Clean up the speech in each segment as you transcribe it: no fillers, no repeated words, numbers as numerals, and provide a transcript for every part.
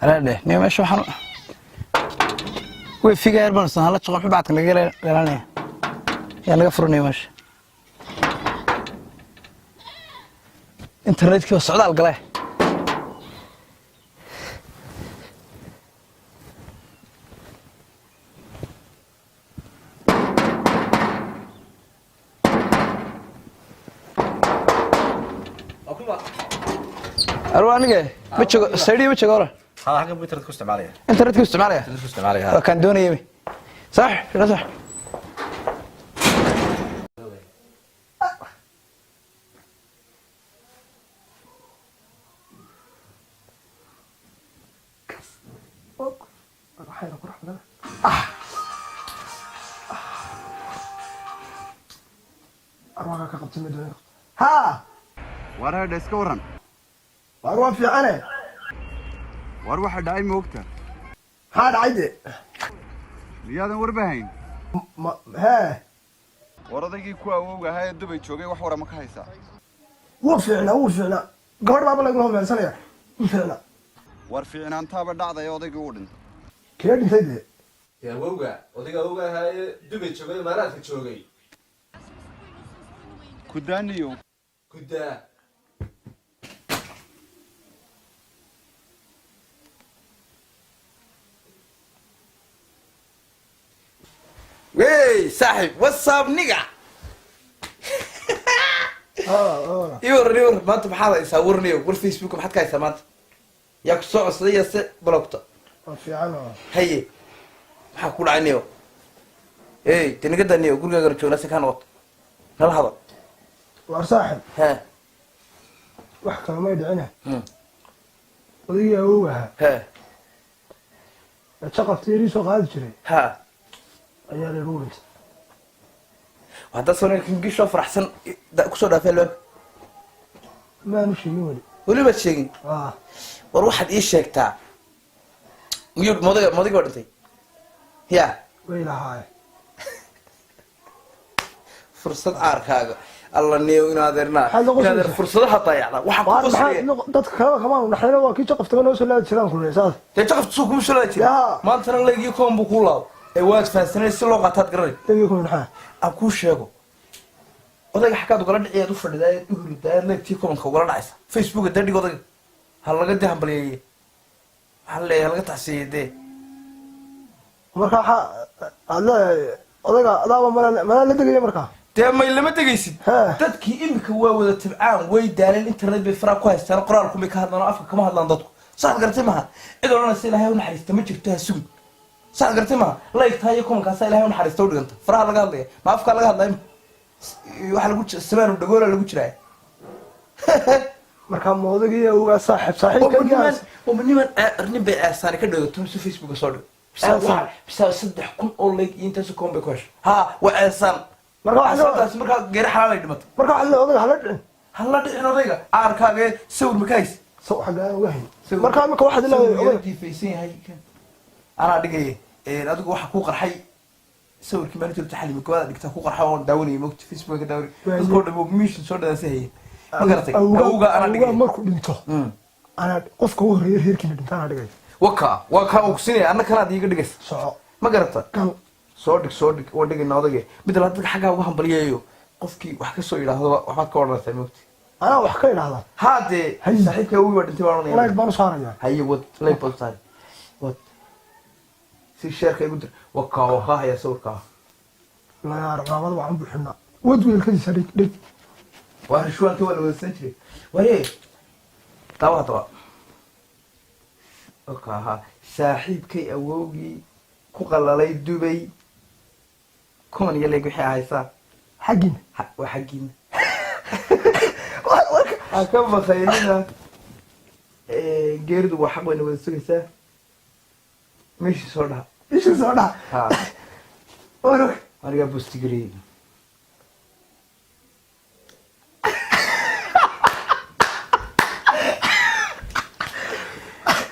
Aladhe niyo meesha waxaan way figa yar baan hala shaqo xubacadka naga leelanaya yaa naga furanaya meesha internetkii waa socdaal gale. Arwa anige ma joogo saydiyo ma joogo ora. Ha, halkan buu internet ku isticmaalaya. Internetkii isticmaalaya. Internet ku isticmaalaya. Waa kaan doonayay sax ila sax. Arwaagaa ka qabtay ma doonay haa. War hadha iska warran. Waar waan fiicane. War waxa dhacay moogta? Maxaa dhacay de? Miyaadan warbahayn? Ma hee. War odaygii ku awowga ahaa ee Dubay joogay wax warama ka haysaa? Wuu fiicnaa, wuu fiicnaa. Gabadh baaba lagula homeelsanaya, wuu fiicnaa. War fiicnaantaaba dhacday, odaygii uu dhintay. Kee dhintay dee? Dee awowga, odayga awowga ahaaye Dubay joogay, Imaaraadka joogay. Kudaaniyo. Kudaa. Wey saaxib, what's up nigga? Ii waran, ii waran. Maanta maxaad haysaa warniyo? War Facebook maxaad ka haysaa maanta? Yaa ku soo codsaday yaa se blogta? Waa fiican oo. Haye, maxaa ku dhacay niyo? Ey de nigada niyo, gurigaagana joognaa, si kaa noqoto nala hadal. Waar saaxib. He. Wax kale may dhicine. Odaygii awowga ahaa he ee jaqafta yarii soo qaadi jiray ha ayaa la igu dhintay. Hadda soo kingishoo faraxsan kusoo dhaafay albaabka. Maanu sheegin weli. Weli baad sheegin? Ah. War waxaad ii sheegtaa, miyuu modaga modayga waa dhintay ya? Way lahaaye. Fursad aarkaaga alla niyo inaadeernaa. Maxaad la qoslaysaa? Inaadeer fursadaha dayacda waxaan ku waar qoslaya. Maxaa dadka kaleba kamaanu dhaxayna, waa kii jaqaftaga noo soo laadi jiraan kuley saas. Dee jaqaftu suu kuma soo laadi jira. Yaa. Maantana leygii koon buu kuu laabo ee waad fahansanay si loo qaataad garanay. Degii kuma maxaa? Aan kuu sheego, odayga xaggaad ugala dhici aad u fadhidaa aad u huridaa aad leegtii kobanka ugala dhacaysa Facebooka. Dee dhig odayga ha laga dee hambalyeeye, waxaa la leeyahay ha laga tacsiiyey dee. Marka waxaa aad leedahay odayga adaaba malaa malaa la degaya markaa. Dee may lama degaysid. Hee. Dadkii imika waa wada tabcaan, way daaleen, internet bay faraa ku haystaan, qoraalkumay ka hadlaan oo afka kama hadlaan dadku. Saad garatay maha? Cid odhanaysa Ilaahay u naxariista ma jirto, ha sugin. Saad garatay maha? Laygtaa iyo komankaasa Ilahay u naxariista u dhiganta. Faraha laga hadlaya ma afkaa laga hadlaya? Waxaa lagu samaanu dhagoola lagu jiraa. Markaa ma odaygii awowgaa saaxib saaxiibkaygaas? Niman nin bay aasaani ka dhigato mise Facebooka soo dhigo. Ceesaan. Bisaa 3000 oo layg iyo intaas koon bay ku heshay. Ha, waa ceesaan. Marka waxaa ceesaantaasi markaa geeri xalaal ay dhimatay. Marka waxaad leedahay odayga hala dhicin. Hala dhicin odayga aarkaaga. Sawir ma ka haysi? Saw xaggaan uga hayn? Marka imika waxaad leedahay Sawir odayga diifaysan yahay kan anaa dhigaya. Adigu waxa kuu qarxay sawirkii maalinta horta xalimi koowaad dhigta ku qarxa oon daawanayay mogta Facebook ka daawanayay. Waaye. Dadkoo dhan oo mission soo dhadaasay hayeen ma garatay? Awowga anaa awowgaa dhigaya. Markuu dhinto anaa qofka ugu horreeya reerkiina dhinta anaa dhigaya. Waka waa kaa ogsinaya, anna kanaad iiga dhigaysa. Soco. Ma garata? Gal. Soo dhig, soo dhig, waan dhigayna odayga. Mid labaad, dadka xaggaa uga hambalyeeyo, qofkii wax ka soo yidhaahdo waxbaad ka odhanaysaa mogti. Anaa wax ka idhaahdaa? Haa dee. Hay. Saaxiibka awowgii baa dhintay baan odhanaya. Layg baan u saarayaa. Haye, wad layg baad saari, wad si sheerka igu dir. Wakaa wakaa haya sawirkaa. Layaar cimaamada waxaan buuxinaa wad weelkadiisa dhig dhig. Waa rishwaanka, waa la wadasan jiray. Waree daawa haddaba, wakaa ha saaxiibkay awowgii ku qalalay Dubay, kuman iyo leeg wixii haysaa. Xaggiina. Waa xaggiina, ha ka baqaynina. Geeridu waa xaq, wayna wada sugaysaa. Meeshii soo dhaha. Ishii soo dhaha. Ha. Warog. Anigaa bustigariyey.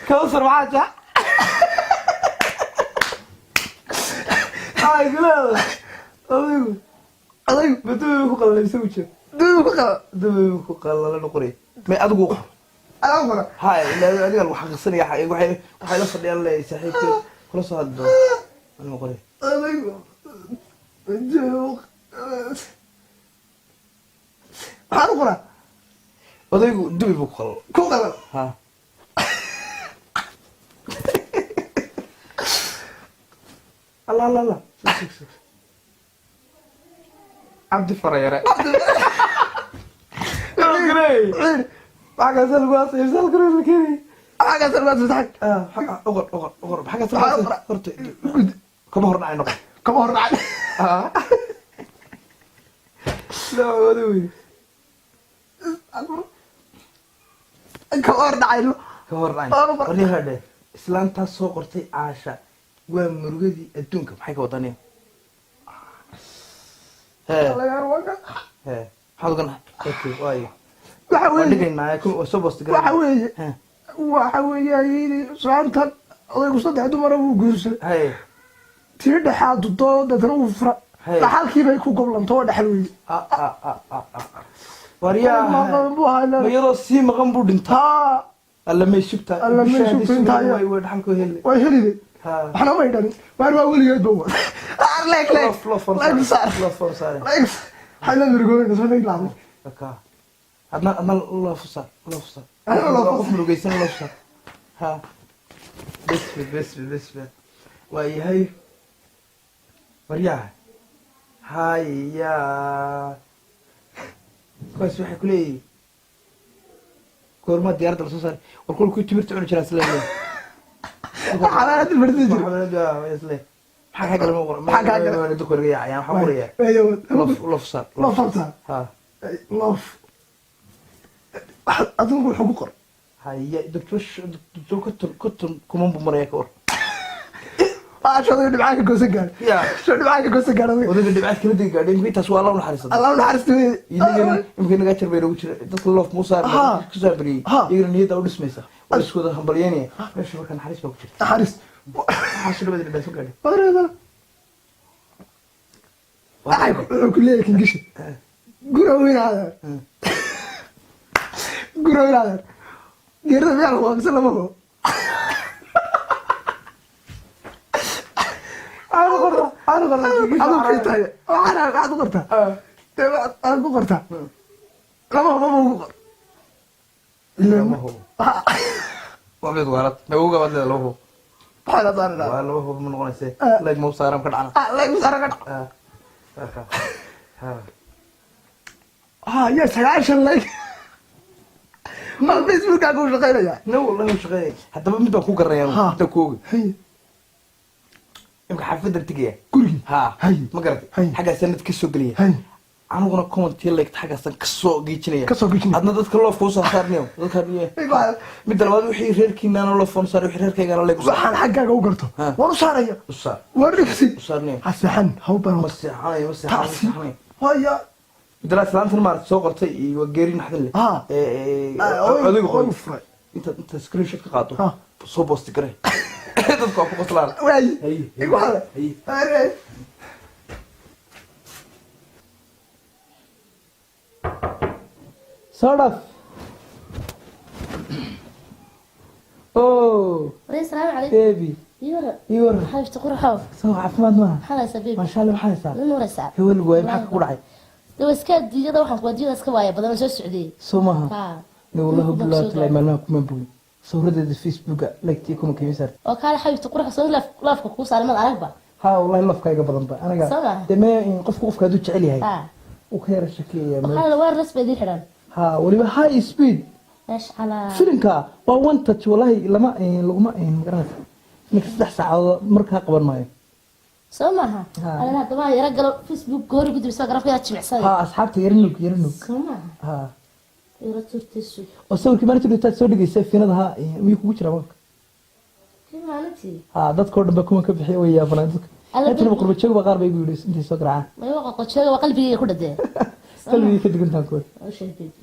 Kawsar maxaa jaa? Ay guleeda adigu Adaygu. Ma Dubay ku qalalay isagu jir? Dubay ku qala. Dubay ku qalala noqonay may adigu. Adaa u qora. Hay, ilaa adiga lagu xaqiiqsanaya, waxay la fadhiyaan leeyahay saaxiibkeed kula soo hadli doono. Anima qoray. Odaygu maxaan u qoraa? Odaygu Dubi buu ku qalal. Ku qalal. Ha. Allah Allah Allah. Sug, sug, sug. Cabdi Farayare. Wuxuu Maxaa kaasa lagu aasay? Misal kale la keenay. Maxaa kaasa lagu aasay? Ah, uqor, uqor, uqor. Maxaa kaasa lagu Maxaa aasay? uqora? Horta, kama hor dhacay noqon. Kama hor dhacay. Ah. La wada wey. Kama hor dhacay. Kama hor dhacay. Waa uqor. Waryaha dhe. Islaantaas soo qortay Caasha. Waa murugadii adduunka. Maxay ka wadanaya? Hee. Hee. Maxaad uga naxay? Okay, waayo. Waxa Waan weeye dhigaynaa, waa soo boosti waxa gareynaa. weeye Hee. Waxa weeye ayadii islaantan odaygu saddex dumara wuu guursaday. Haye. Tii dhexaad dudoo deetana wuu fura. Hey. Dhaxalkii bay ku goblanto oo dhexal weeye. Ah, ah, ah, ah, ah. Waryaha. Maqan buu ahaa Ma ilaa- iyadoo sii maqan buu dhintaa. Haa. Alla may sugtaa. Alla may Bisha haddii sugtaa intaa sugan ya. waayo, way dhaxalka heli. Way heliday. Ha. Waxna may dhalin waar waa weligeed ba wada. Leeg leeg. Loof, loof hor Leeg saare. saar. Loof hor saare. Leeg waxay la murugooyna soo leeg laabay. Ka. Adna loof saar, loof saar. Adna loof Waa qof murugaysan, loof saar. Ha. Bes be, bes be, bes be. Waa yahay. Waryaha. Haya. Kuwaas waxay ku leeyihiin goorma diyaaradda lasoo saaray? War kuwa timirta cuni jiraa isleeyahay. Xalaalaad bardi jira. Maxaa kaa galay? Ma qoran. Maxaa kaa galay? Dadku laga yaacayaan. Waxaa qoraya. Loof, loof saar. Loof saar. Ha. Loof adigu wuxuu ku qor. Haya, doctor, doctor, 50 kuman buu maraya ka war. Waasha odayga dhibcaa ka goosan gaadhay. Ya. Soo dhibcaa ka goosan gaadhay odayga. Odayga dhibcaad kala degi gaadhay. Imika intaas waa Allah u naxariisada. Allah u naxariisto weeye. Inagana imika nagaa jar bay nagu jira. Dadka loof muusaa Ha. ku saarbariyey. Ha. Iyagana niyadda u dhismaysa. Waa isku wada hambalyeynaya. Meesha marka naxariis baa ku jirta. Naxariis. Waxaa soo dhawaada dhibcaad soo gaadhay. Badreeda. Waxay wuxuu ku leeyahay kingishi. Gura weyn adeer. Gura weyn adeer. Geerida miyaa lagu mise lama hubo? Aan qorta, aan qorta. Adigu kay tahay. Waxaad u qortaa. Dee waxaad ku qortaa. Lama hubo ma ugu qor. Lama hubo. Waa mid waalad. Nawowga baad leedahay lama hubo. Waxaa la saaranaa. Waa lama hubo ma noqonayse. Ah. Leeg ma u saaran ka dhacna. Ah, leeg saaran ka dhac. Ah. Marka. Ha. Ah, ya 90 leeg. Ma Facebooka ku shaqeynaya. No, wallahi wuu shaqeynaya. Haddaba mid baan ku garanayaa. Ha. Inta ku ogi. Hay. Imka xaafadan tegaya. Gurigii. Ha. Hay. Ma garatay? Hay. Xaggaasaa nad ka soo gelaya. Hay. Aniguna commentii leegta xaggaasan ka soo geejinaya. Ka soo geejinaya. Adna dadka loofka usoo saarnayo. Dadka midda labaad wixii reerkiinaana loof u saar, wixii reerkaygana leeg u saar. Waxaan xaggaaga u garto. Ha. Waan u saaraya. U saar. Waan dhigsi. U saarnayo. Ha seexan, ha u Ma baro. seexanayo, ma seexanayo, ma Taasi. seexanayo. Haya. Midda labaad islaantan maaragtay soo qortay iyo waa geeri naxdin leh. Ha. Ee, Ah, odaygu oy qoray. furay. Intaad screenshot ka qaado. Ha. Soo boosti garay. Dadku waa ku qoslaan. Waay. Hay. Igu hada. Hay. Hay. Sort of. Oh, Warey, salaamu calaykum. Baby. Ii waran. Ii waran. Maxaa jirta qurxow? Soo caafimaad maaha. Maxaa haysaa baby? Maasha Allah, maxaa haysaa? Nin waraysaa. Hebel waay, maxaa kugu dhacay? Dee waa iska adduunyada, waxaan ku adduunyada iska waaya badan oo soo socday. Soo maaha. Ha. Ni wallahi Dhulku billahi baa soo talaa maalmaha kuma bogin. Sawiradeeda Facebooka like kuma keenay saar. Oo kaale xabibta qurxo soo laafka kuu saaray mad aragba. Ha, wallahi lafka iga badan ba. Aniga Soo maaha. dee mee in qofka hadduu jecel yahay. Ha. Uu ka yara shakiyaya. Waxaa la wireless bay idiin xidhan. Ha, waliba high speed. Meesh calaa. Filimka waa one touch, wallahi lama laguma magaranaysa. Filimka 3 saacadood markaa qaban maayo. Soo maaha. Ha. Alana haddaba yara galo Facebook goori gudub soo garabka yara jimicsaday. Ha, asxaabta yara nuug, yara nuug. Soo maaha. Ha. Yara turtiisu. Oo sawirkii maalintii dhigtaad soo dhigaysay fiinada, ha, miyuu kugu jiraa marka? Kii maalintii. Ha, dadka oo dhan ba kuma ka bixiya, way yaabanaan dadka. Alla Intan baby. qurba joog ba qaar bay igu yidhi intay soo garaacaan. Ma igu qoqojooga waa qalbigayga ku dhadee. Qalbigay ka dugantaan kuwa. Oo sheeg baby.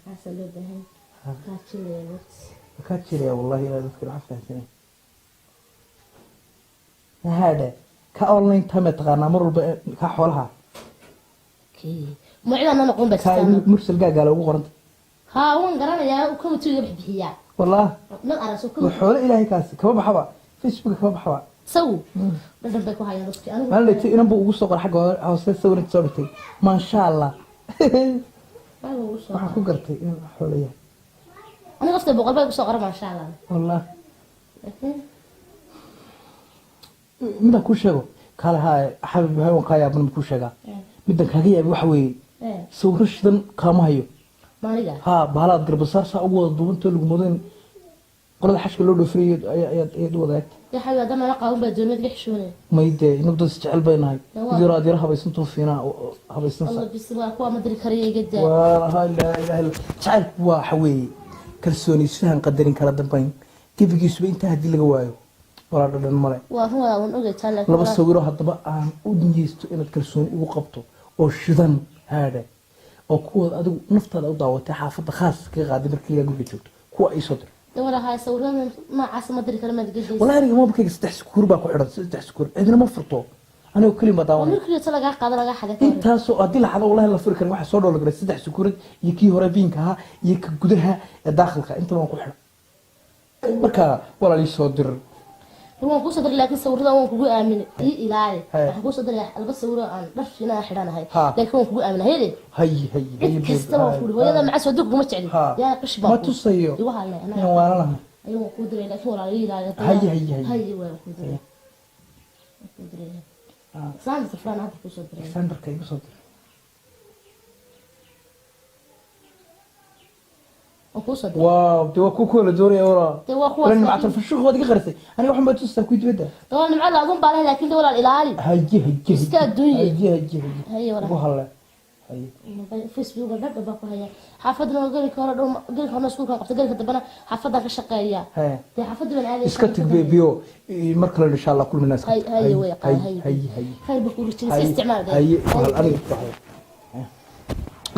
Maxaa loo baahan? Kaa jilaya waqti. Kaa jiraya wallahi ilaa dadka waxa fahansanay. Haadhe ka online time taqaanaa mar walba ka xoolaha. Kii. Mucida na noqon baa Ka jirtaa. Mursal gaagaala ugu qoranta. Haa, waan garanayaa, komitiga bixiyaa. Wallah. Mad arag soo waa komiti. Xoolo ilaahay kaasi kama baxaba, Facebook kama baxaba. Isagu dhadhan bay ku hayaan dadkii anigu. Maalin dhigtay inan buu ugu soo qoray xagga hoose sawir inta soo dhigtay, maasha Allah. Waaga ugu soo waxaan ku gartay inuu xoolo yahay. Aniga qofta 100 bay ugu soo qoran, maasha Allah. Wallah. Laakiin Midaan kuu sheego kaale, haa xabib, waan kaa yaaban, ma kuu sheegaa midaan kaaga yaabay waxa weeye sawiro shidan kaama hayo. Maaniga? Haa, bahalaad garbasaar saa ugu wada duubantoo lagu moodo in qolada xashka loo dhoofinayo ayaad u wada eegtay. Ya xabibi, haddana mana qaawan baa doonad iga xishoonaya. May dee, inagu dad isjecel bay nahay. Waa. Mid yaro aad yaro habaysantuu fiinaa oo habaysansa. Allah, bis waa kuwa ma diri karaya, iga daa. Waa laa ilaaha illa. Jacaylku waa waxa weeye kalsooni, isfahan, qadarin, kala dambayn. Gebigiisuba intaa haddii laga waayo, walaa dhadhan male. Waa run, waa waan ogay taa, laakiin Laba sawiro haddaba aan u niyeysto inaad kalsooni igu qabto oo shidan haadhe oo kuwaad adigu naftaada u daawatay, xaafadda khaas kaga qaaday markii guriga joogto, kuwa ay soo dir. Dee walahi, sawirada noocaas ma diri karo, maad iga daysa. Wallahi aniga mobilkayga 3 sukuur baa ku xidhan, 3 sukuur cidina ma furto, anigoo keli ma Waa daawanay. Markii lagaa qaado, lagaa xaday ka hor. Intaasoo haddii la xado, wallahi la furi karin. Waxaa soo dhoolo galay 3 sukuurad iyo kii hore biinka ahaa iyo ka gudaha ee daakhilka, intaba waan ku xidhan. Marka walaal ii soo dir. Waan kuu soo diray, laakiin sawirada waan kugu aaminay, ii ilaali. Haye. Waxaan kuu soo diray laba sawiro aan dhar fiina xidhanahay. Ha. Laakiin waan kugu aaminay, hayde. Hay hay hay. Cid kasta waan kuuri, hooyada macas wado kuguma jecli. Ha. Yaa qish baan Ma kuuri. tusayo. Igu hadlay anaa. Inaan waalanahay. Ayuu waan kuu diray, laakiin walaal ii ilaali. Haye, haye, haye. Haye, waan kuu diray. Waan kuu diray. Saan safraan hadda kuu soo diray. Alexanderka igu soo dir. Waan kuu soo diray. Waaw, dee waa kuwa la doonaya walaa. Dee waa kuwaas. Wala nimcatul fashuq waad iga qarisay, aniga waxaan baa tusaa kuwii dibadda. Dee walaal, nimco la adun baa leh, laakiin dee walaal ilaali. Haye haye. Iska adduunye. Haye haye haye. Haye walaal. Igu halle, haye. Facebook dhadhan baa ku haya. Xaafadna waa geli hore dhow, geli horena iskuulka qabta, gelka dambena xaafadan ka shaqeeya. Haye. Dee xaafadda baan aadaya. Iska tag beebiyo, mar kale insha Allah kulmina, iska Hay tag. haye way qaa. Haye Haye. haye haye. Khayr baa ku rajinay, iska isticmaal dee. Haye walaal, aniga ku haye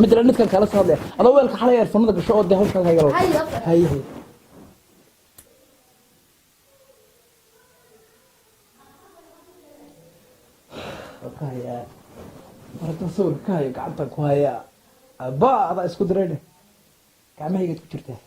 mid kale, midkan kala soo hadlaya adoo weelka xalay earphone-ada gasho oo dee hawshaan hayalo. Haye, afar. Haye haye. Waan ka hayaa mar haddaan sawirka ka hayo, gacantaan ku hayaa. Abba, adaa isku diray dheh, gacmahaygaad ku jirtaa.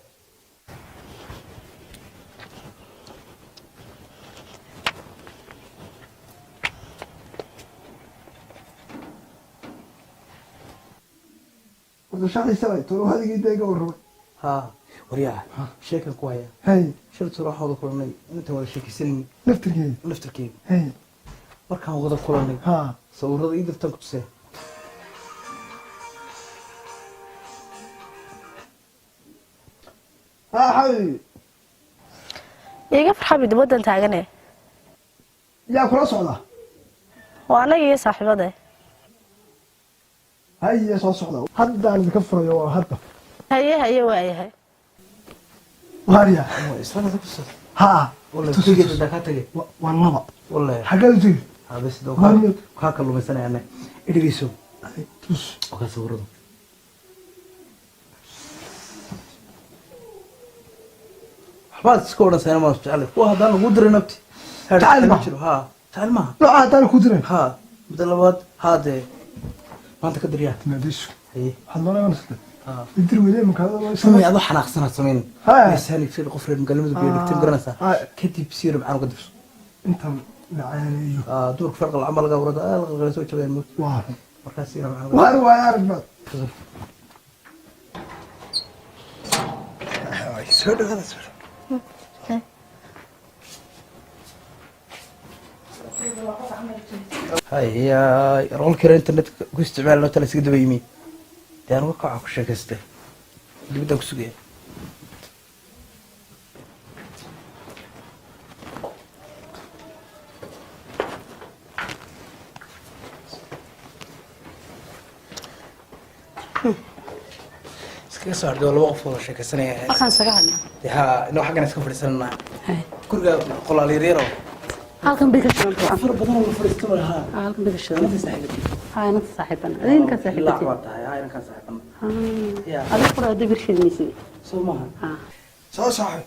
Horta shaqii shalay tolo adigii dee iga warramay. Haa waryaa, sheekan ku hayaa. Hay. Shalay waxaan wada kulanay intaan wada sheekaysanayni. Laftirkeeda. Laftirkeeda. Hay. Markaan wada kulanay sawirada ii dirtaan ku tusee. Haa xabibi. Iga farxabi, dibaddan taagane. Yaa kula socda? Waa anaga iyo saaxiibade. Haye, soo socda, haddaan idinka furayo, waa hadda. Haye haye, waayahay. Waarya. Islaanta ku soo Haa. Wallahi. Tus, Kuligeed tus. hadaa kaa tagay. Waa laba. Wallahi. Xaggeed u tegi? Habe sidoo Waa kale mid. kaa kalluumaysanaya annaga, idhigayso. Tus. Oo kaa sawiradu waxbaad iska odhan maan jeclay kuwa haddaan lagu diray nabti. Jacayl maaha. Jiro haa, jacayl maaha. Nooca haddaan ku diray. Haa, muddo labaad haa, dee maanta ka diryaa. Timaadaysu. Haye. Waxaad noona imanaysaa. Haa. Idir weyne imanka. Samay adoo xanaaqsanaad samayn. Haa. Miisaani fil qof reer magaalada biyo dhigtay garanaysaa. Haa. Kadib si yar macaan uga dirso. Intan macaaneeyo. Aa, duurka farqa lacag laga warada la qalqalay soo jabeen mood. Waa. Markaas si yar macaan uga Waar waay arag baad. Soo dhawaada, soo dhawaada. Haya, roolkii internet ku isticmaal loo tala iskaga daba yimi. Dee anigu kaca ku sheekaystay. Dibadaan ku sugaya. Iskaga soo harday, waa laba qof wada sheekaysanaya. Markaan isaga hadna. Dee haa, inoo xaggan iska fadhiisananaa. Guriga qolaal yaryaroo. Halkan bay ka shidan tahay. Afar badan oo la fadhiisto ma laha. Halkan bay ka shidan. Inanta saaxiibadii. Haa, inanta saaxiiban, adinka Ilaa saaxiibatay. waa tahay, haa, inankaan saaxiibana. Ya. Adiga qura dabir shidmaysid. Soo maaha. Haa. Soo saaxiib.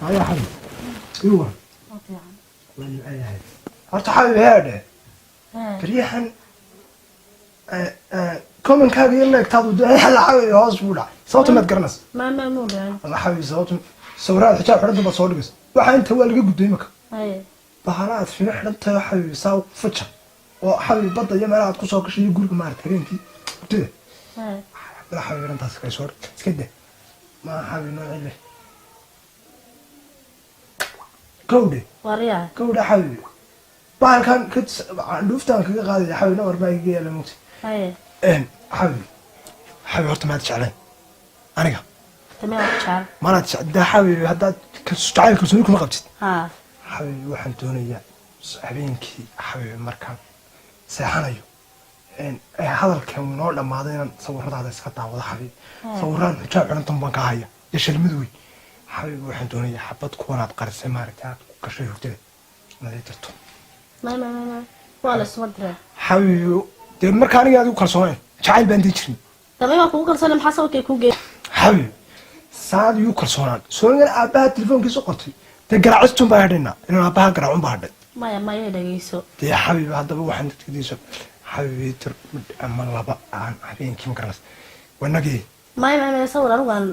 Haya xabib. Iwa. Waa nimcayahay. Horta xabib heedhe. Baryahan Commentkaaga iyo like-taadu xabiibi hoos buu dhacay. Sababta maad garanaysa? Ma muu dhacay? Alla xabiibi, sababta sawiraad xijaab xidhanta baad soo dhigaysa. Waxaa inta waa laga gudbay imika. Haye. Bahala aad fino xidhan tahay xabiibi, saa faja oo xabiibi badda iyo meelaha aad kusoo gashay iyo guriga, maarata, habeenkii hurdada. Haye. Bila xabiibi intaas kay soo dhig, iska dah. Ma xabiibi noocii leh gawdhe. Waryaa. Gawdhe xabiibi, bahalkan ka dhuuftaan kaga qaadaya xabiibi, nawar baa igaga yaala mugti. Haye. Xabiibi, xabiibi, horta maad jeclayn aniga? Tamee waa ku jecel. Manaad jecdaa xabiibi? Haddaad jacayl kalsooni kuma qabtid. Haa. Xabiibi, waxaan doonayaa habeenkii xabiibi markaan seexanayo ee hadalkan noo dhammaaday inaan sawiradaada iska daawado xabiibi. Sawiraan xijaab xidhantan baan ka haya iyo shalmad wey. Xabiibi, waxaan doonayaa xabad kuwanaad qarisay, maaragtay, aad ku gashay hurdada inaad ii dirto. May, may, may, may, waa la isuma diray. Xabiibi, dee marka aniga adigu kalsoonayn jacayl baan dii jirin. Tamee waa kugu kalsoonay, maxaa sawirkay kuu geey? Xabiibi, saad igu kalsoonaan soonigan aabbaha telefoonkiisa qortay, dee garaacistun baa hadhaynaa, inaan aabbaha garaacun baa hadhay. Maya, maya, dhegeyso. Dee xabiibi, haddaba waxaan dadka diiso xabiibi, dir mid ama laba aan habeenkii, ma garanaysa, wanagii. Maya, maya, maya, sawir anigu aan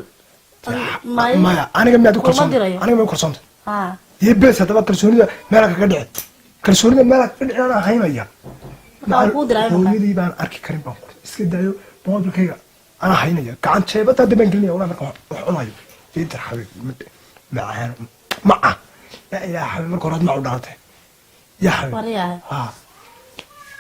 maya. Maya, aniga miyaad u Kuma kalsoonta? dirayo. Aniga miyaad u kalsoonta? Haa. Dee bes, haddaba kalsoonida meela kaga dhici, kalsoonida meela kaga dhici anaa haynaya. Marka waan kuu diray marka. Hooyadii baan arki karin baan kuri, iska daayo moobilkayga anaa haynaya, gacan jeebada hadda baan gelinaya wallahi marka wax cunayo. Dee dir xabiibi mid macaan maca. Yaa ilaaha, xabiibi, marka hore aad mac u dhalatay yaa xabiibi. Waryaa. Haa.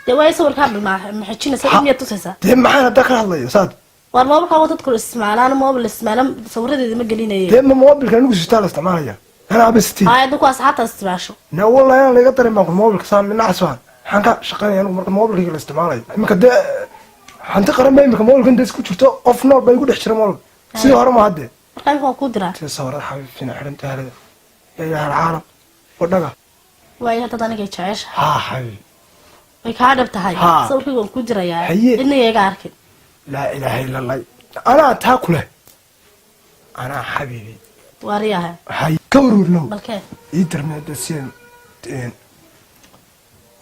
Dee waay sawirkaa ma xejinaysa? Miyaad tusaysaa? Dee maxaan hadda ka hadlaya saad? Waar moobilkaa waa dadku isticmaalaan, moobil isticmaalaan, sawiradeeda ma gelinaye. Dee ma moobilka anigu sitaa la isticmaalaya anaa abasitiin? Haye, dadku asxaabta isticmaasho. Na wallahi inaan laga darin baan ku moobilka saa minaxas baan maxaan ka shaqaynaya anigu marka moobilkayga la isticmaalayo imika? Dee hanti qaran baa imika moobilkan dee isku jirto, qof nool baa igu dhex jira moobilka, sidii hore ma haddee. Marka imika waan kuu diraa. Sida sawirada xabiib fina xidhan taalada, yaa ilaaha alcaalam wadhaga. Waayo, haddaad aniga jeceshahay, Haa xabiib. way kaa dhab tahay. Haa. Sawirkayga waan kuu dirayaa. Haye. Cidna iga arkin. Laa ilaaha illa Allah, anaa taa ku leh, anaa xabiibi. Waaryaha. Hay ka warwarnow. Balkee? Ii darmeeda si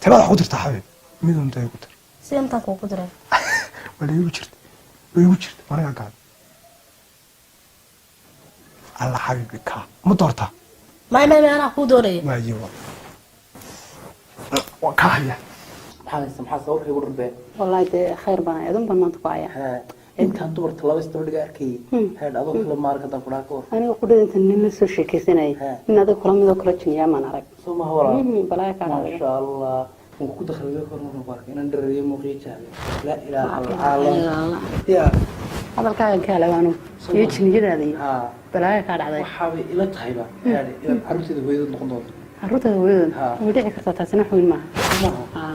tabaad wax ku dirtaa xabiib, midun day ku dir. Si intaan kuugu diray. Waa la iigu jirta, way igu jirta aniga gacan. Alla xabiibi, kaa ma doortaa? May, may, may, anaa kuu doonaya. Waaye, waa kaa haya. Maxaa haysta? Maxaa sawirka igu dharbee? Wallaahi dee khayr baan idin baan maanta ku hayaa. Haa, intaan dumarta laba isdaba dhiga arkayay heedh, adoo kale maarka haddaan kudhaha ka war. Aniga qudhada inta nin la soo sheekaysanayay, He. nin adiga kula midoo kula jiniyaa maan arag. Soo maha walaal? Balaayo kaa dhacday. Maasha Allah, waan ku dakhalay kor markaan ku arkay inaan dharariyo muuqiyo jaalle. Laa ilaaha illa alcaalam ya. Hadalkaagan ka helay anu iyo jiniyadaada iyo Haa. balaayo kaa dhacday. Waxaabay ila tahayba heedh inaad carruurteeda hooyadood noqon doonto. Carruurtaada hooyadood? Ha. Way dhici kartaa, taasina wax weyn maaha. Soo maaha? Haa.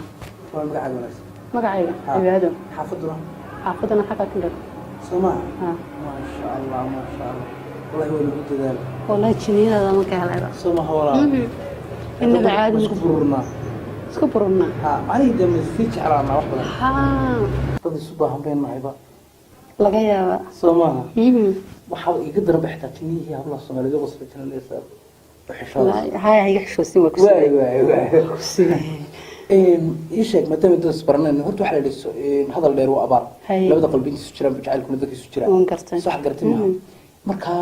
Waa magacaaga wanaagsan. Magacayga? Ha. Cibaado. Xaafaduna? Xaafadana xagga ka dhag. Soo maaha? Haa. Maasha Allah, maasha Allah, wallahi waa lagu dadaala. Wallahi jiniyadaada ma ka helayba. Soo maha walaal? Inaba caadi. Isku bururnaa. Isku bururnaa. Haa, macnihii dee ma sii jeclaanaa wax badan. Haa. Dad isu baahan baynu nahayba. Laga yaabaa. Soo maaha? Waxaa iga daran ba xitaa timihii hablaha Soomaaliyeed uga soo xishooda. Haya, iga xishoosin waa ku. Waay waay waay, ii sheeg, maadaama dad isbaranayno, horta waxaa la yidhi hadal dheer waa abaar. Haye. Labada qalbi inta isu jiraan jacaylkuna dadka isu jiraan. Waan gartay. Sax gartay maaha? Marka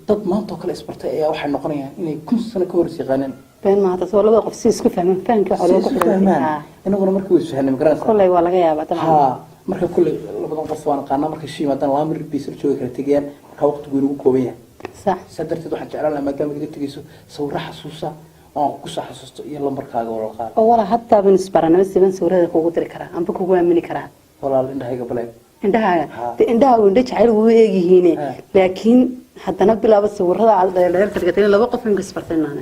dad maanta oo kale isbartay ayaa waxay noqonayaan inay 1000 sano ka hor is yaqaaneen. Been maanta soo labada qof si isku fahmaan, fahamkii waxa Si loogu isu xiray. fahmaan, inaguna markii way isfahanay, ma garanaysaa? Kolley waa laga yaabaa dabcan. Haa, marka kulley labadan qof waan aqaanaa, markay isu yimaadaan laba mir bay isla joogi kala tegayaan, marka waqtigu inagu kooban yahay. Sax. Saa darteed waxaan jeclaan lahaa, maadaama iga tegayso, sawirro xasuusa oo aan kugu soo xasuusto iyo lambarkaaga walaalqaal. Oo walaa hataa ban isbaranaba siban sawirada kugu diri karaa amba kugu aamini karaa? Walaal, indhahayga baleeg. Indhahaaga? Ha. Dee indhaha indho jacayl wuu eegyihiine. Ha. Laakiin haddana bilaaba sawirada aad dheerdheerka dhigatay in laba qof imka isbartay maana.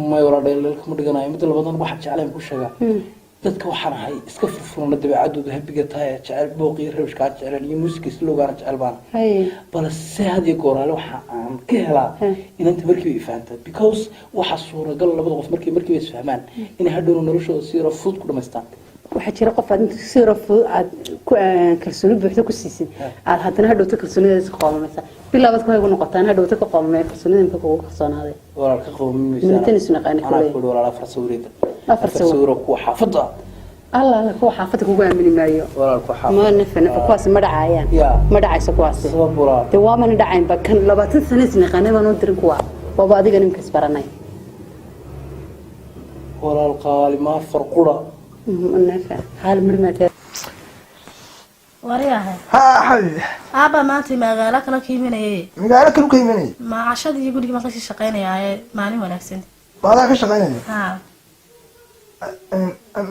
May walaal, dheeldheelka ma dhiganayo. Midda labaadna waxaan jeclayn ku sheegaa dadka waxaan ahay iska furfurana, dabeecadoodu habiga tahay, jecel booq iyo rabishka aan jecleen iyo muusiga islowgaana jecel baana. Haye. Balse had iyo gooraale waxa aan ka helaa inanta markiiba ifahanta, because waxaa suuragal labada qof markiiba isfahmaan inay hadhowna noloshooda si yaro fudud ku dhamaystaan. Waxaa jira qof aad inta si yaro fudud aad ku kalsooni buuxda ku siisid, aad haddana hadhowto kalsoonideeda iska qoomamaysa, bilaabaad ku haygu noqotaan hadhowto ka qoomamaya kalsoonida imka kugu kalsoonaaday. Walaal, ka qoomamaysa. Mintan isu naqaani Anaa kuley. ku yidhi walaal, afar sawirida. Afar sawir. Sawiro kuwa xaafadda ah. Alla alla, kuwa xaafadda kugu aamini maayo. Walaalku xaafad. Ma nafa nafa, kuwaasi ma dhacaayaan. Ya. Ma dhacayso kuwaasi. Sabab walaal? Dee waamana dhacaynba, kan 20 sano isnaqaanay baan u dirin kuwa, waaba adiga nimka isbaranay. Walaal qaali, ma afar qura? Nafa hal mir maatee. Waryahay. Haa xabiibi. Aabba maanta magaalo kala ka imanayay. Magaalo kale ka imanayay? Ma cashadii iyo gurigii baan kasii shaqaynayaaye, maalin wanaagsan. Maadaa ka shaqaynaya? Haa.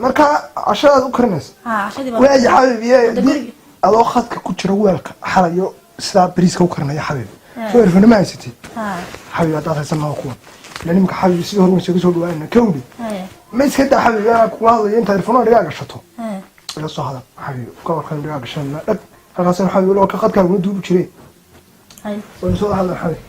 Markaa cashadaad u karinaysa? Haa, cashadii baan. Waaya xabiib. Wada guriga. Adoo khadka ku jira weelka xalayo sidaa bariiska u karinaya xabiib, soo erfana ma haysatid? Haa. Xabiib, haddaad haysan laba kuwan ila nimka xabiib sidii hore waan soo dhawaanayna kawdhi. Haya. Ma iska daa xabiib, anaa kula hadlayo intaad erfanaha dhigaa gashato. Haya. Ila soo hadal xabiib, gobolkan dhigaa gashanna dhag halkaasna xabiib loo ka khadkaaguna duubi jiray. Haya. Waynu soo hadal xabiib.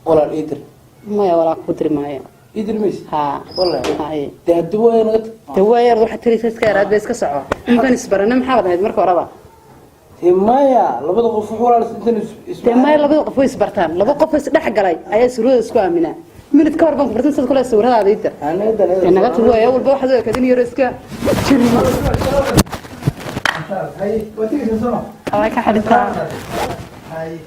Walaal, iidir. Maya walaa, kuu diri maayo. Iidir mayse? Haa. Wallahi. Haye. Dee haddii waa naga. Dee waa yar, waxaad tiraysa iska yaraad ba, iska soco, imkan isbarana maxaa ahayd marka horeba? Dee maya, labada qof wax walaal intan is. Dee maya, labada qof way isbartaan, laba qof is dhex galay ayaa sawirada isku aaminaa. Minid ka hor baan ku bartan, sad kule sawiradaada ii dir. Dee naga tag waaya, walba waxaad u ekayd in yaro iska jirmo. Haye, waa tegaysaa soo ma? Waa ka xadhitaa. Haye.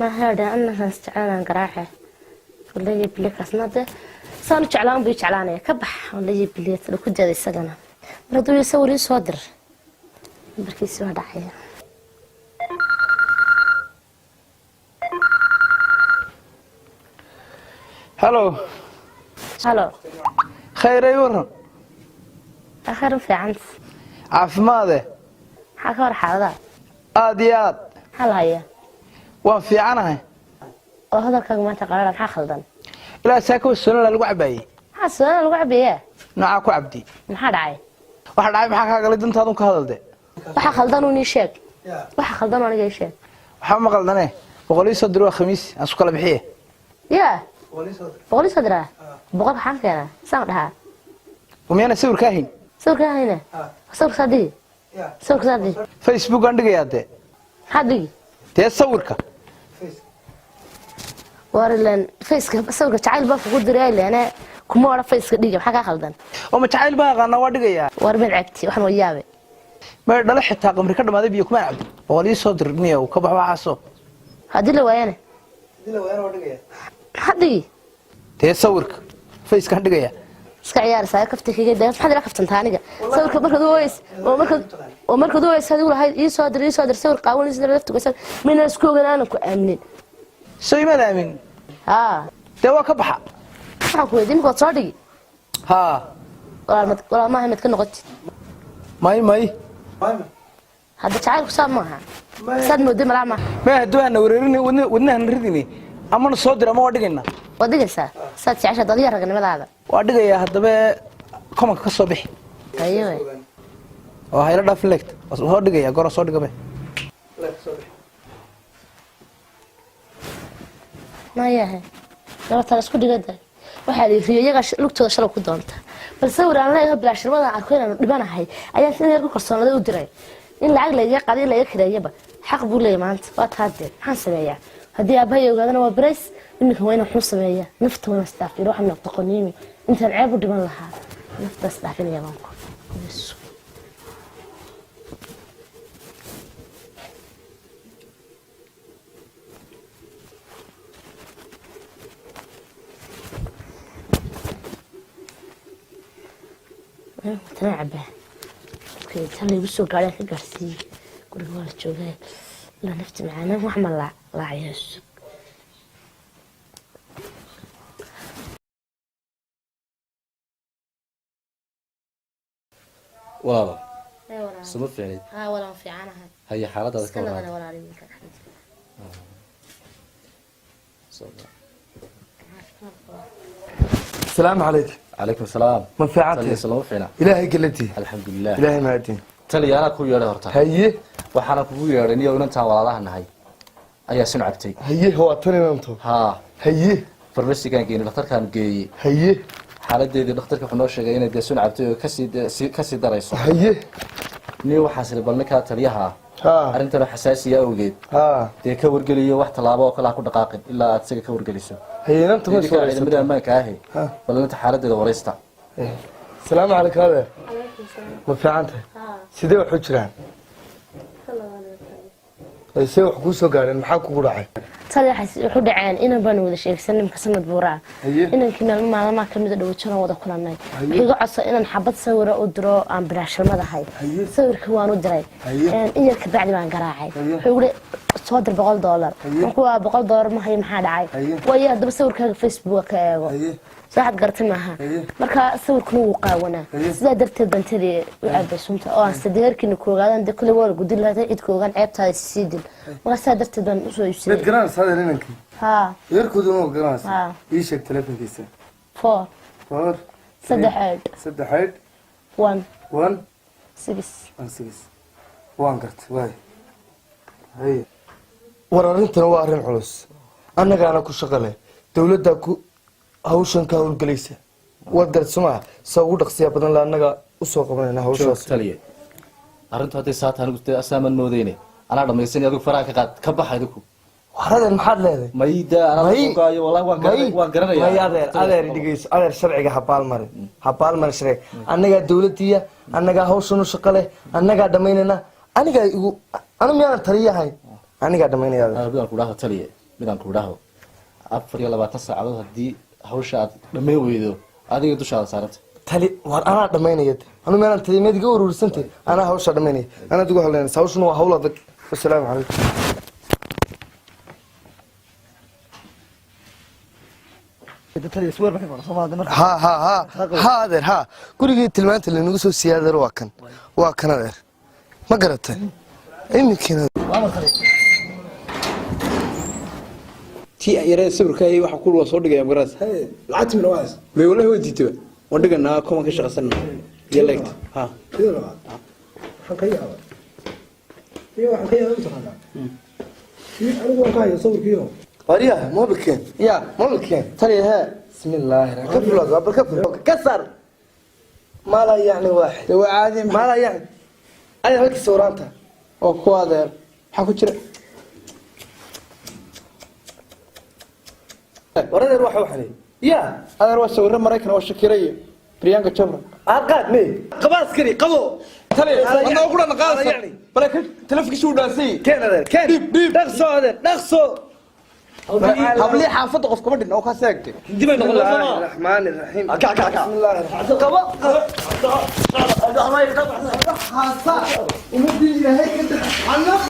Ma haadha anahaas jeclaan garaace wallahi bili kaasna de saan u jeclaan buu i jeclaanaya, ka bax wallahi bili talo ku jeeda isagana mar hadduu ii sawir ii soo dir, nambarkiisi waa dhacaya. Hello. Halo. Khayray, waran? Akhir fiican. Caafimaade? Maxaa ka war xaaladaha? Aad iyo aad. Maxaa la hayaa? Waan fiicanahay. Oo hadalkaaga maanta qarara, maxaa khaldan? Ilaa saaka sonala lagu cabaayey. Maxaa su'aala lagu cabayaa? Noocaa ku cabdi. Maxaa dhacay? Waxa dhacay maxaa kaa galay? Dantaadun ka hadalde. Waxa khaldan uun ii sheeg, waxa khaldan aniga ii sheeg. Waxba ma qaldane, 100 ii soo dir, waa khamiis, aan isku kala bixiye. Yaa 100 ii soo diraa? 100 maxaan keenaa saan dhahaa? Miyaana sawir kaa hayn? Sawirka hayna, sawirka saa dhigi, sawirka saa dhigi. Facebook aan dhigayaa dee. Maxaa dhigi? Dee sawirka. War ileen faceka sawirka jacayl baan kugu diray ileene, kuma odhan faceka dhiga, maxaa kaa khaldan? Oo ma jacayl baan aqaanaa, waa dhigayaa. War mid cabti waxaan waa yaabe. May dhalo xitaa qamri ka dhamaaday biyo kumaan cabdi, 100 ii soo dir niyow, ka bax waxaasoo. Haddii la waayana? Maxaa dhigi? Dee sawirka facekaan dhigayaa. Iska ciyaaraysaa kafta kaga daa, maxaad ila kaftantaa aniga? Sawirka markaad u ooyeys oo markaad oo markaad u ooyeys adigu lahayd ii soo dir, ii soo dir sawir qaawan, ii soo dir laftu goysan, mayna isku ogan aanan ku aaminin. Soo imaad aamin? Haa. Dee waa ka baxa. Waxaan ku weydiin, markaad soo dhigi? Haa. Walaal mad walaal maaha mid ka noqotid. May may. Hadda jacaylku saa maaha, saad mooday malaa maaha. May, hadduu hana wareerin wadnahana ridini, amana soo dir ama waa dhigaynaa. Waad dhigaysaa saad jeceshaad adiga ragnimadaada. Waa dhigayaa, haddaba komanka ka soo bixi. Haye waay. Oo hayla dhaafin leegta, waa soo dhigaya goro, soo dhigabe. Mayahe gabartaan isku dhigada waxaa la yiri iyaga lugtooda shalay ku doonta, bal sawir aan leeyahay bilaashirmada aan arko inaan dhibanahay ayaan si yar ku kalsoonada u diray in lacag layga qaaday, in layga kireeyaba xaq buu leeyahay. Maanta waa taadee, maxaan sameeyaa haddii aabbahay ogaadana? Waa barays iminka, waa inaan xun sameeyaa nafta, waa inaan isdhaafiyo, waxaan noqdo qoniimi intaan ceeb u dhiban lahaa, naftaas dhaafinaya baan ku. Tana cabaa tan laygu soo gaadhay ka gaarsiiyey guriga, waa la joogaa la nafti macaana wax ma laacayaa sug. Walaalo, suma fiicnid? Haa walaan, fiicanahay. Haye, xaaladaada ka iska ladana warrama. Walaal iminka. Asalaamu calaykum. Calaykum salaam. Ma fiicantahay? Taliya, salama fiicna. Ilaahay galantii. Alxamdulilah. Ilaahay mahadin. Taliya, anaa ku yeedhay horta. Haye. Waxaana kugu yeedhay niyo inantaan walaalaha nahay ayaa sun cabtay. Haye, waa tan inanto? Haa. Haye. Farmasigaan geynay, dhakhtarkaan geeyey. Haye. Xaaladeedii dhakhtarka wuxuu noo sheegay inay dee sun cabtay oo kasii darayso. Haye. Niyo waxaas iri bal ninkaa taliyaha ah arrintan xasaasiya awgeed dee ka wargeliyo, wax tallaabo oo kale ha ku dhaqaaqin ilaa aad isaga ka wargeliso. Haye, inanta ma Idinka iswaraysato? Ciidamada ammaanka ahi, bal inta xaaladeeda waraysta. Salaamu calaykum adeer, ma fiican tahay? Sidee wax u jiraan? See wax kuu soo gaadheen? Maxaa kugu dhacay? Tali, waxay wuxu dhaceen inan baanu wada sheegsanay imka sanad buuraa. Inankii maalmo maalmaha kamid a dhawajana wada kulanay. Wuxuu iga codsaday inaan xabad sawira u diro aan bilaashalmadahay. Sawirkii waan u diray. In yar kabacdi baan garaacay. Wuxuu igu yidhi, soo dir $100. Markuu waa $100 ma hayo, maxaa dhacay? Waayo, haddaba sawirkaaga Facebook ka eego. Saaxad garta maaha. Marka sawirkuna wuu qaawanaa, sidaa darteed baan tadii u cabay sunta oo aan sadeerkiina ku ogaadan dee kulli waa la gudin lahaa, cid ku ogaan ceebtaada sii dil. Marka sidaa darteed baan usoo Mid iibsaday. Garanaysa adeer inankii? Haa. Eerkoodu ma garanaysa? Haa. Ii sheeg telefonkiisa. 4 4 3 8 3 8 1 1 6 1 6. Waan gartay, waay. Haye, war arrintana waa arrin culus, annagaana ku shaqo leh, dowladdaa ku hawshan ka howlgelaysa. Waad garat somaa? Sa ugu dhaqsiyaa badan la annaga usoo qabanayna Joog. Hawshaas. Taliye, arrintu hadday saata, anigu dee asaaman moodeyne, anaa dhamaysan. Adigu faraha ka qaad, ka baxa idinku. War adeer, maxaad leedahay? Mayda anaa ogaayo, wallahi waan garanay, waan garanayaa. May adeer, adeer dhegeyso adeer, sharciga ha baalmarin, ha baalmarin sharciga. Annagaa dowladiya, annagaa hawshan u shaqo leh, annagaa dhamaynayna. Anigaa igu anu miyaanan taliyahay? Anigaa dhamaynaya adeer. Midaan ku dhaho taliye, midaan ku dhaho, 24 saacadood haddii hawsha aad dhammayn weydo, adiga dushaada saaranta. Tali, war anaa dhamaynaya. Anu miyaanan taliya? Miyaad iga urursantay? Anaa hawsha dhamaynaya, anaad igu hadlaynaysa. Hawshuna waa hawl adag. Wasalaamu calaykum. Ha ha ha ha adeer, ha, gurigii tilmaanta lanagu soo siiyey adeer, waa kan, waa kan adeer. Ma garatay iminkiina? Tii yaree sawirka hayay waxa ku waa soo dhigaya magaras. Lacagti mina waas. May, wallahi waa diitaba, waan dhiganaa, koman ka shaqaysana iyo leegta ha. Sida labaad waxaan ka yaabay iyo waxaan ka yaabay, mataqaanaa, kii anigu waan ka haya sawirkiio. Warya, mobilkeen Ya. mobilkeen. Taliya, hee. Bismillaahi ka fulog bal, ka fulog, ka sar. Maalaa yacni waaxid. Dee waa caadi. Maalaa yacni adeer, halkii sawraanta. Oo kuwa adeer, maxaa ku jira? War adeer, waxa waxani ya? Adeer, waa sawirro Maraykan oo Shakira iyo Priyanka Chopra. Aad qaad me. Qaba askari, qabo taliya, anaa ku dhan qaadaysa bale, telefonkiisa u dhaansay. Keen adeer, keen. Dhiib, dhiib. Dhaqso adeer, dhaqso. Hablii xaafadda qof kama dhin oo kaas eegtay. Bismillaahi raxmaani raxiim. Kac, kac, kac. Bismillaahi raxmaani. Qabo, qabo. Ummadii Ilaahay ka.